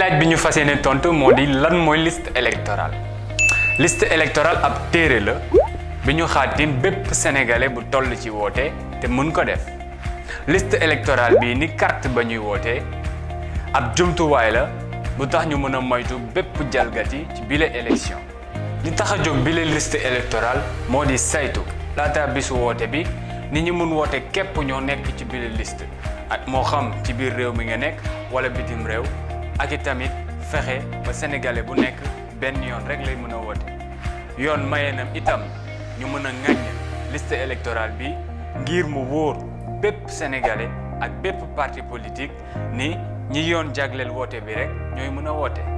laaj bi ñu fas yéene tontu moo di lan mooy liste électorale. Liste électorale ab téere la bi ñu xaatim bépp sénégalais bu toll ci woote te mën ko def. Liste électorale bii ni carte ba ñuy wootee ab jumtuwaay la bu tax ñu mën a moytu bépp jalgati ci bile élection. li tax a jóg bile liste électorale moo di saytu laata bisu woote bi nit ñi mun woote képp ñoo nekk ci bile liste ak moo xam ci biir réew mi nga nekk wala bitim réew ak i tamit fexe ba sénégalais bu nekk benn yoon rek lay mën a woote. yoon maye na itam ñu mën a ŋàññ liste électorale bi ngir mu wóor bépp sénégalais ak bépp parti politique ni ñi yoon jagleel woote bi rek ñooy mën a woote.